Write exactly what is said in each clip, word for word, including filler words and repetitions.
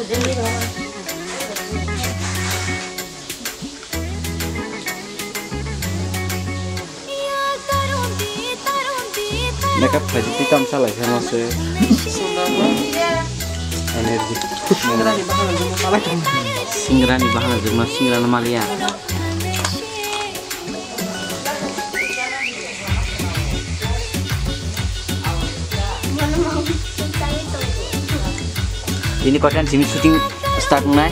Makeup khaidi twi tamsa lai khe mase. Energy. Singrani bahana jwkma singrano maliya. Ini content simi shooting start nai.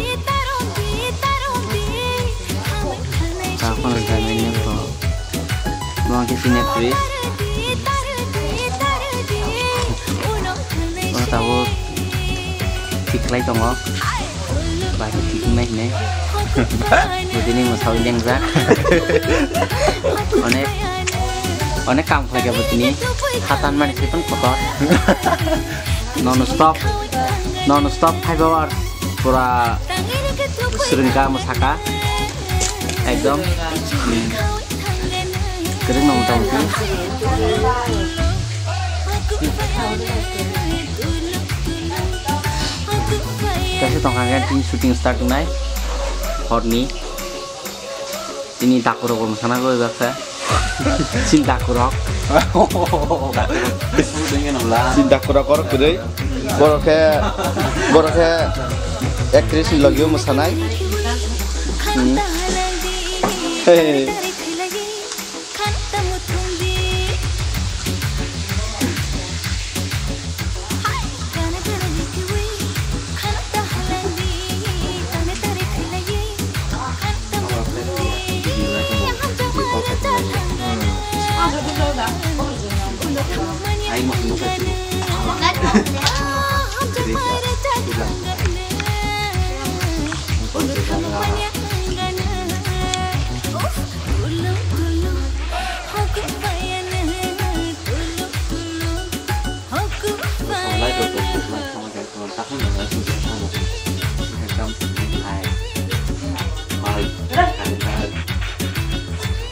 Takon rwgani nokho. Bo khe sini actress. O tabuk thik khlai tongo. Bai khe thik wngnai hinwi. Bwtwini mwsawi lengjak. Onek, onek kam khlaikha bwtwini. Hatan mani se tong kotor. Non stop, non stop five hours. Pura swrwngkha, mwsakha. Ekdom. Hmm. Kwrwngno mota moti. Kaisa tongkha khe tini shooting start wngnai horni. Tini dakurok bo mwsana goi baksa. Sin dakurok. Sin dakurok oro kwrwi. Borok khe, borok khe actress ni logio mwsanai. Hmm. Hey.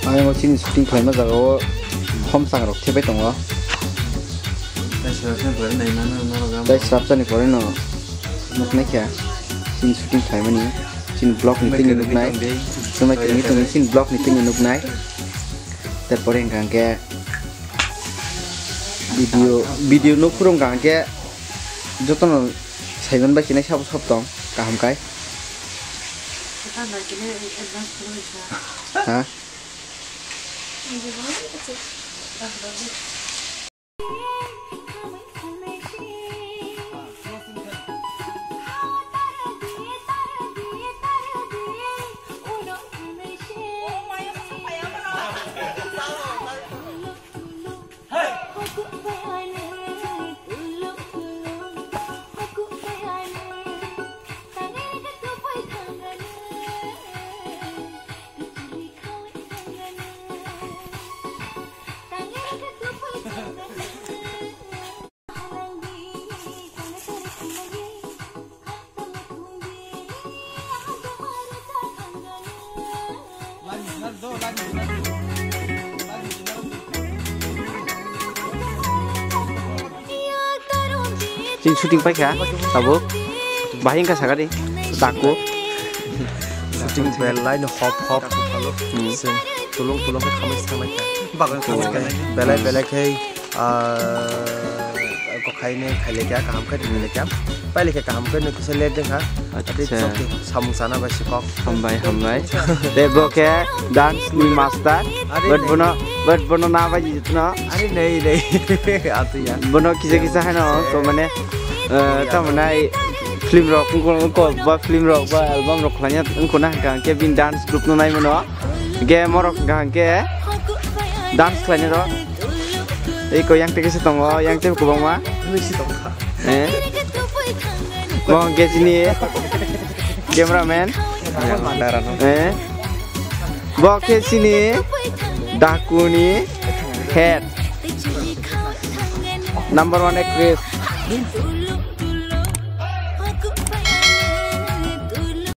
Ayang o chini shooting khlaima jaga o khomsang rok thepai tongo. Tai srapsa ni pore no nuknai kha chini shooting khlaimani, chini vlog ni tini nuknai. Chini vlog ni tini nuknai. Tarpore hwnkha hwnkhe video, video no phurung hwnkha hwnkhe jotono saiman bai sinai sabo sob tong kaham kai. Ha? Chini shooting paikha tabuk. Bahai wngkha sakani daku. Shooting belai no hop hop. Hmm. Chwng tulung tulung khe khamai se thanglaikha. Belai belai khe, ah, khaini khailekha, kaham khe ringlekha. Pailekha kaham khe no kisa late wngkha. Acha. Samung sana bai si kok. Hambai, hambai. Te bo khe dance ni master. Are but nei. Bono, but bono na bai jitno. Are nei, nei. Atu ya. Bono kisa kisa haino ko mane, eh, tamo nai film rok, ko, ko, ba film rok, ba album rok khlanya, ko na hwnkha hwnkhe bini dance group no nai mano. Hwnkhe morok hwnkha hwnkhe dance khlainai rok. Ei ko yang teke se tongo, yang teke kwbangma. Nui si tongkha. Eh. Mo hwnkhe chini cameraman. Eh. Bo khe chini dakuni head. Number one actress.